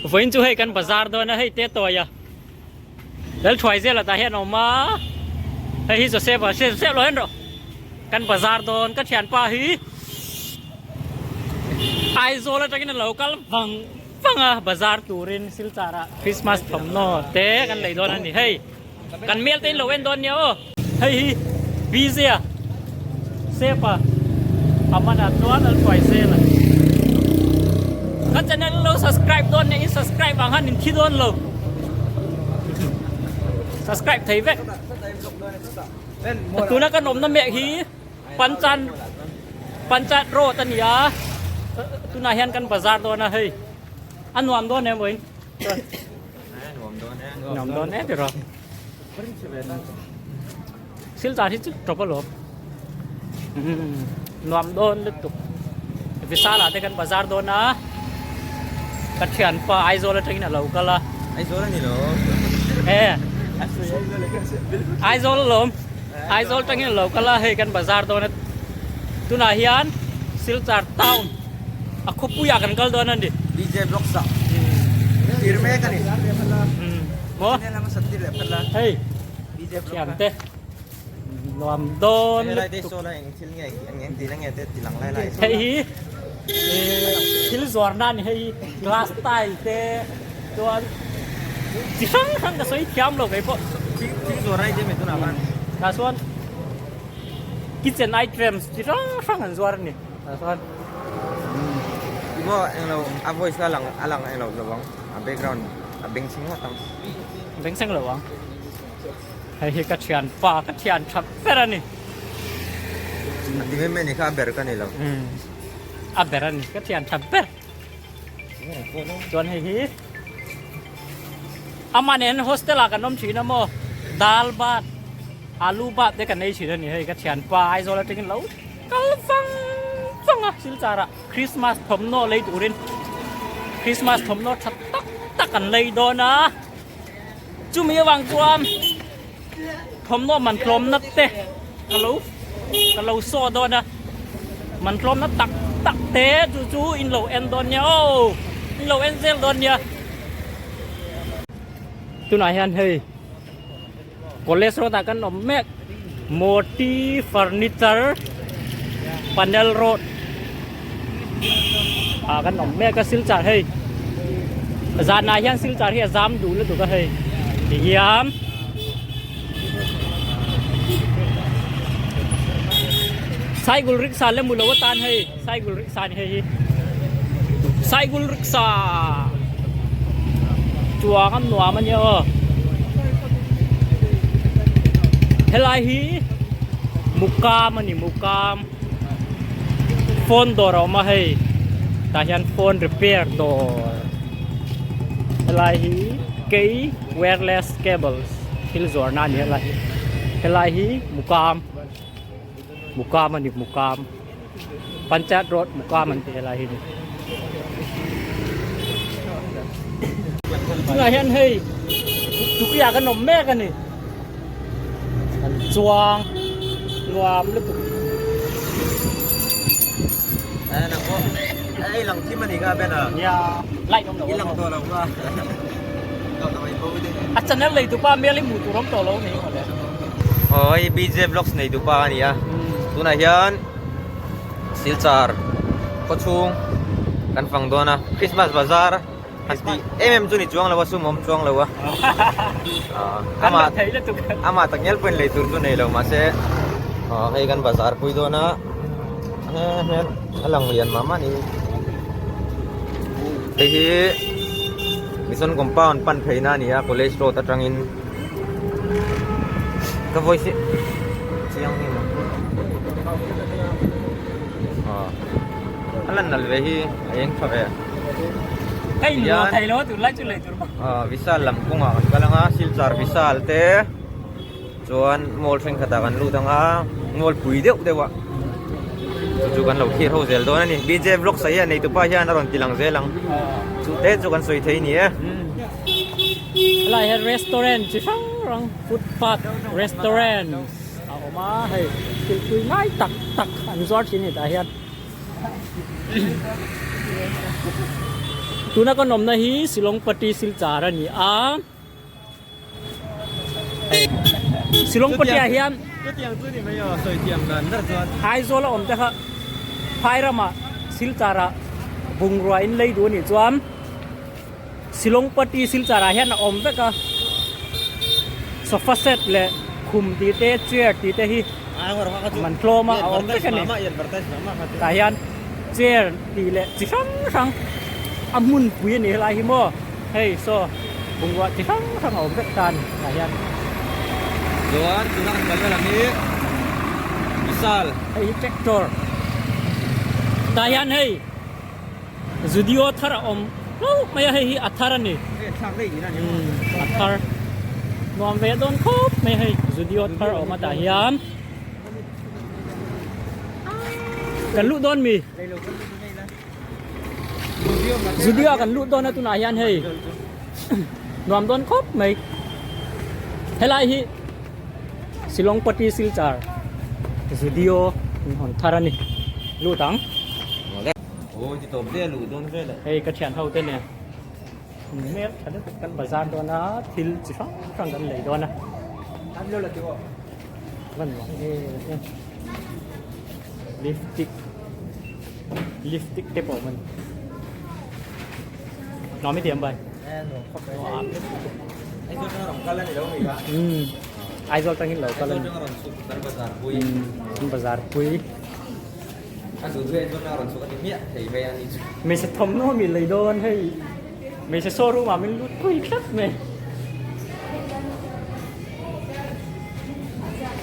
Vawiin chu hei kan bazar dawn a, hei te tawi a Lalthuai zel ah tah hian a awm a, hei hi Joseph a, Joseph lo en rawh, kan bazar dawn ka thianpa hi Aizawl atangin a lo kal vang vang a bazar turin Silchar ah Christmas thawmhnaw te kan lei dawn a ni, hei kan hmel te in lo en dawn nia aw, hei hi BJ a Sep a a manah chuan Lalthuai zel a ka channel lo subscribe dawn nia in subscribe ang han in thi dawn lo subscribe thei vek tuna kan awmna mek hi Panchan Panchat road a ni a tunah hian kan bazar dawn a hei a nuam dawn em vawiin chuan nuam dawn e tiraw Silchar hi chu tawp alawm nuam dawn lutuk Visala te kan bazar dawn a ka thianpa Aizawl atangin a lo kal a Aizawl a ni lo e Aizawl alawm Aizawl atangin a lo kal a hei kan bazar dawn a tunah hian Silchar town a khawpuiah kan kal dawn a ni DJ Vlogs ah tir mek a ni maw hei Thiante nuam dawn lutuk. Hei hi thil zuarna a ni hei hi glass tile te chuan chi hrang hrang ka sawi thiam lo kei pawh. Tah chuan kitchen items chi hrang hrang an zuar a ni tah chuan. Bengchheng lo ang. Hei hi ka thian pa ka thian tha ber a ni. A ti em em ni kha a ber ka ni lo. A ber a ni ka thian tha ber. Chuan hei hi amah nen hostel ah kan awm thin a maw dal bat alu bat te kan ei thin a ni hei ka thian pa Aizawl atangin lo kal vang vang a Silchar ah Christmas thawmhnaw lei turin Christmas thawmhnaw tha tak tak an lei dawn a. Chumi avang chuan thawmhnaw man tlawmna te ka lo ka lo saw dawn a, man tlawmna tak tak te chu chu in lo en dawn nia aw, in lo en zel dawn nia. Tunah hian hei college road ah kan awm mek Moti furniture panel road ah kan awm mek a Silchar hei zanah hian Silchar hi a zam duh lutuk a hei tihian Saigul rickshaw lem ulo atan hei Saigul rickshaw ni hei hi Saigul rickshaw chuang an nuam ania aw helai hi mukam ani mukam phone dawr a awm a hei tah hian phone repair dawr helai hi kei wireless cables thil zuarna ani helai hi helai hi mukam. Mukam a ni Mukam Panchayat road Mukam an tih helai hi ni. Tunah hian hei tuktuk ah kan awm mek a ni. Kan chuang nuam lutuk. Ei lang thim a ni kha Ben a. Nia light awm lo. I lang tawh lo kha. A channel nei tupa hmel hi hmuh tur awm tawh lo ni mawle. Aw hei BJ vlogs nei tupa a ni a tunah hian Silchar khawchhung kan fang dawn a Christmas bazar han tih em em chu ni chuang lo a sum awm chuang lo a amah amah tak ngial pawhin lei tur chu nei lo mahse aw hei kan bazar pui dawn a he hmel a lang lian mah mah a ni hei hi Mission compound pan pheina a ni a college road atangin ka voice hi chiang nge maw aw a lan nalh ve hi a eng tha ve hei lo thei lo tur lai chu lei tur aw vishal lam kawngah kan kal anga silchar vishal te chuan mall thenkhatah kan lut anga mall pui deuh deuh ah chu chu kan lo thlir ho zel dawn a ni BJ vlogs ah hian neitupa hian a rawn ti lang zel ang chu te chu kan sawi thei a ni e. Helai hian restaurant chi hrang hrang footpath restaurant a awm a hei thil tui ngai tak tak an zuar thin a ni tah hian. Tuna kan awmna hi Shillong Patti Silchar a ni a. Shillong Patti ah hian Aizawl a awm te kha phai ramah Silchar ah bungrua in lei duh a nih chuan Shillong Patti Silchar ah hian a awm vek a. Sofa set leh khum tih te chair tih te hi man tlawm a a awm vek a ni. Tah hian chair tih leh chi hrang hrang a hmunpui a ni helai hi maw hei saw bungrua chi hrang hrang a awm vek ta a ni tah hian. Chuan tuna kan kalna lam hi Vishal. Hei hi tractor tah hian hei Zudio thar a awm hlauh mai a hei hi a thar a ni. A thar nuam ve dawn khawp mai hei Zudio thar a awm a tah hian. Kan luh dawn mi? Zudio ah kan luh dawn a tunah hian hei nuam dawn khawp mai. Helai hi Shillong Patti Silchar Zudio in hawn thar a ni. Lut ang. Hei ka thian ho te nen hmel tha deuh kan bazar dawn a thil chi hrang hrang kan lei dawn a. Van nuam em em. Lipstick lipstick te pawh a awm a ni. Nuam i ti em bai? Aizawl tangin lo kal a ni. Umm bazar pui. Hmeichhe thawmhnaw mi lei dawn hei hmeichhe showroom ah min lut pui tlat mai.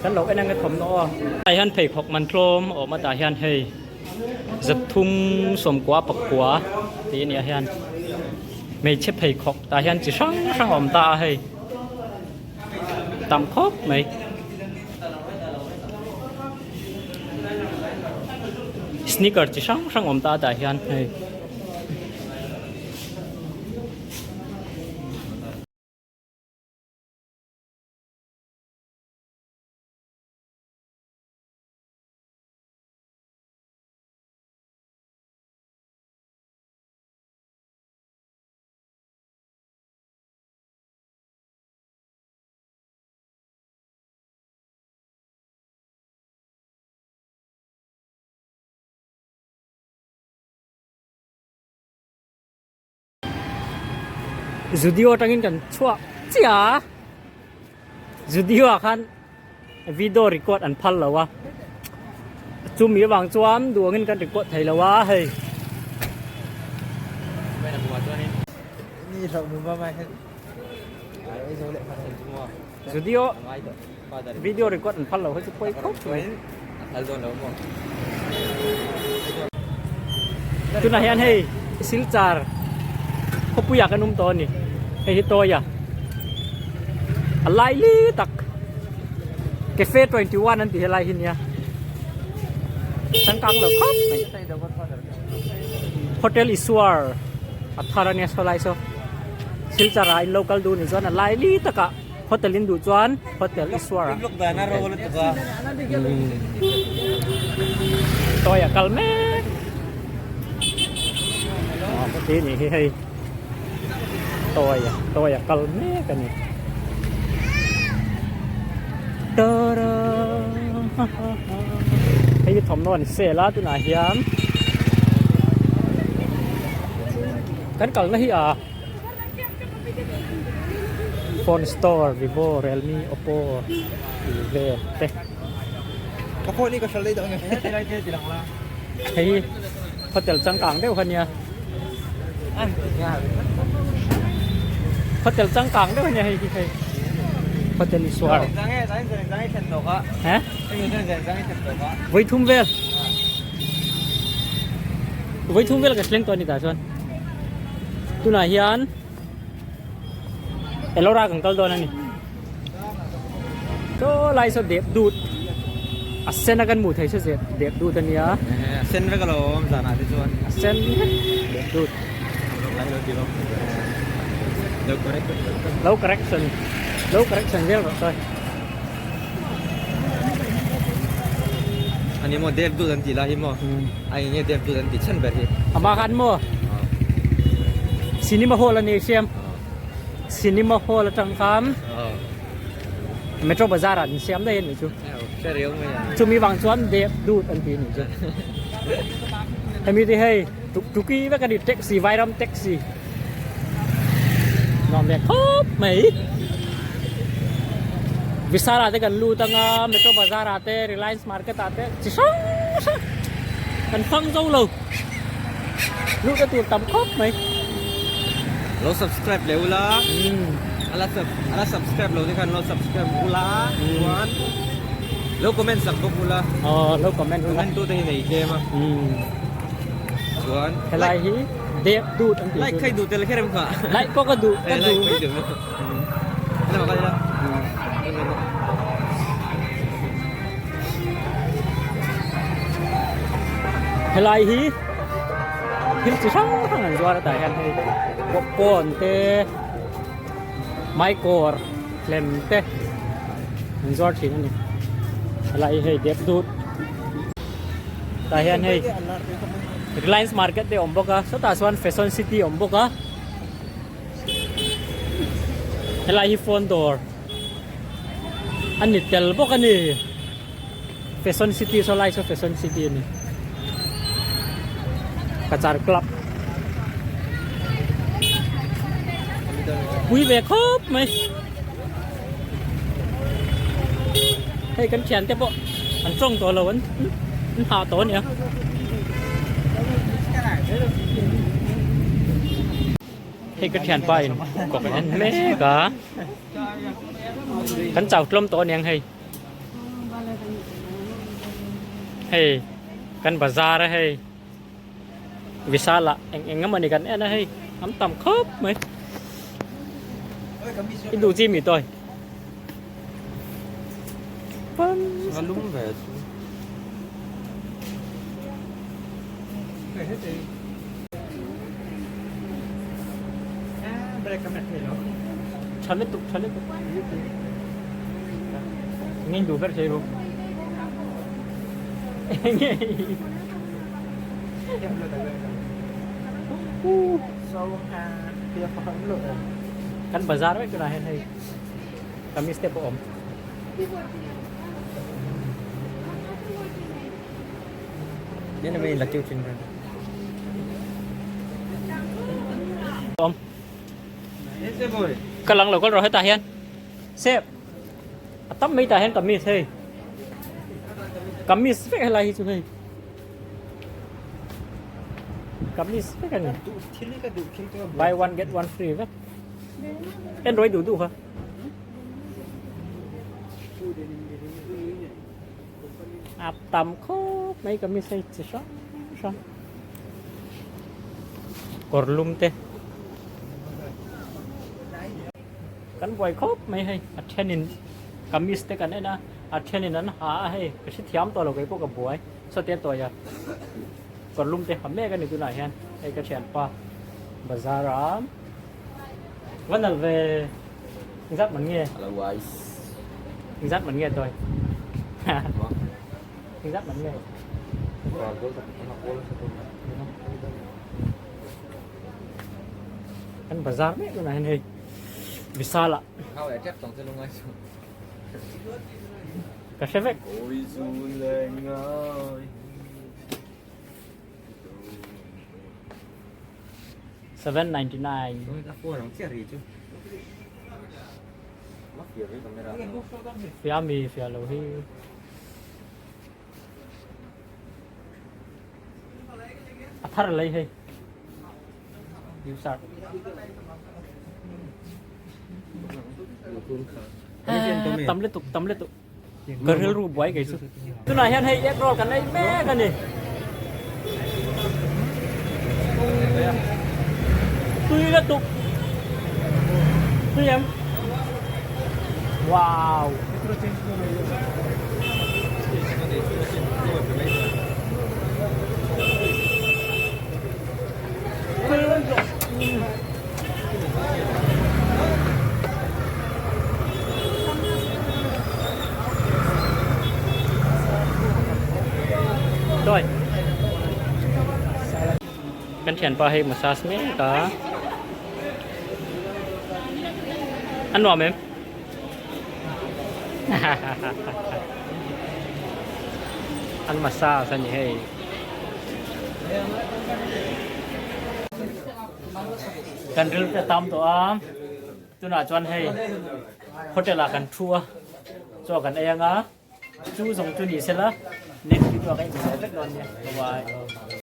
Kan lo en ang e thawmhnaw aw. Tah hian pheikhawk man tlawm a awm a tah hian hei zathum sawmkua pakua tih a nih ah hian hmeichhe pheikhawk tah hian chi hrang hrang a awm ta a hei tam khawp mai. Sneaker chi hrang hrang awm ta tah hian hei. Zudio atangin kan chhuak chiah a Zudio ah khan video record an phal lo a chumi avang chuan duh angin kan record thei lo a hei. Zudio video record an phal lo hi chu pawi khawp mai. Tunah hian hei Silchar khawpuiah kan awm tawh a ni. Hei hi Tawia a lai li tak Cafe 21 an ti helai hi nia changkang lo khawp mai. Hotel Iswar a thar a nia saw lai saw. Silchar ah in lo kal duh ni chuan a lai li takah hotel in duh chuan hotel Iswar ah toy a kal mek aw heti nih hi hei toy a toy a kal mek a ni hei hi thawmhnaw an sale a tunah hian. Kan kalna hi a phone store vivo realme oppo tih vel te hei hotel changkang deuh kha nia hotel changkang deuh ania hei hi hei hotel Iswar vaithum vel. Vawi thum vel ka thleng tawh a ni tah chuan tunah hian Ellora kan kal dawn a ni chaw lai saw dep dut a sen a kan hmuh theih saw zep dep dut a nia a sen vek alo awm zanah te chuan a sen vek dep dut lo correction lo correction vel rawh sawi. Ani maw Dev dut an tih lai hi maw a eng nge Dev dut an tih chhan ber hi amah khan maw. Cinema hall a ni siam. Cinema hall atang khan Metro Bazar ah an siam daih a nih chu. Chumi vang chuan dep dut an ti a nih chu. Hemi te hei tuk tuki vek a ni taxi vairam taxi. Nuam ve khawp mai. Vishal ah te kan lut anga Metro Bazar ah te Reliance Market ah te chi hrang hrang kan fang zo lo. Lut a tur tam khawp mai. Lo subscribe leh ula. Ala ala subscribe lo te khan lo subscribe ula. Chuan lo comment sak bawk ula. Aw lo comment ula. Comment tu te hi nei tlem a. Chuan helai hi dep dut an ti. Like khai duh tel kher em kha. Like pawh ka duh ka duh. Like khai duh. Hello ka ila. Helai hi thil chi hrang hrang an zuar a tah hian hei popcorn te maikawr hlem te an zuar thin a ni helai hi hei dep dut tah hian hei Reliance market te a awm bawk a sawtah chuan fashion city a awm bawk a helai hi phone dawr. A ni tel bawk a ni fashion city saw lai saw fashion city a ni cachar club pui ve khawp mai hei kan thian te pawh an tawng tawh lo an an hah tawh a nia. Hei ka thianpa in kawk a en mek a kan chau tlawm tawh aniang hei hei kan bazar a hei Vishal ah eng eng emawni kan en a hei an tam khawp mai i duh chi mi tawi Tha lutuk tha lutuk Ngei duh ber thei bawk Ngei Kan bazar vek tunah hian hei kamis te pawh a awm. Ka lang lo kal rawh hetah hian sep a tam mai tah hian kamis hei kamis vek helai hi chu hei kamis vek a ni buy one get one free vek en rawih duh duh kha. A tam khawp mai kamis hei chi hrang hrang kawr lum te kan buai khawp mai hei a thenin kamis te kan en a a thenin an ha a hei ka hrethiam tawh lo keipawh ka buai sawtia tawia kawr lum te ha mek a ni tunah hian hei ka thianpa bazar a va nalh ve Zat man nge? Hello guys. Zat man nge tôi? Zat man nge? Kan bazar mek tunah hian hei Vishal ah. Ka hre vek. 799. Fia mi fia lo hi. A thar lei hei. Tam lutuk tam lutuk. Ka rilru buai kei chu. Tunah hian hei egg roll kan ei mek a ni. Tui lutuk. Tui em. Wow. Tui lutuk. Rồi. Kan thianpa hei massage mek a. A nuam em? An massage a ni hei. Kan ril te tam tawh a, tunah chuan hei hotel ah kan thu a, chaw kan ei anga chu zawng chu ni sela next video ah ka inhmu leh vek dawn nia. Bye bye.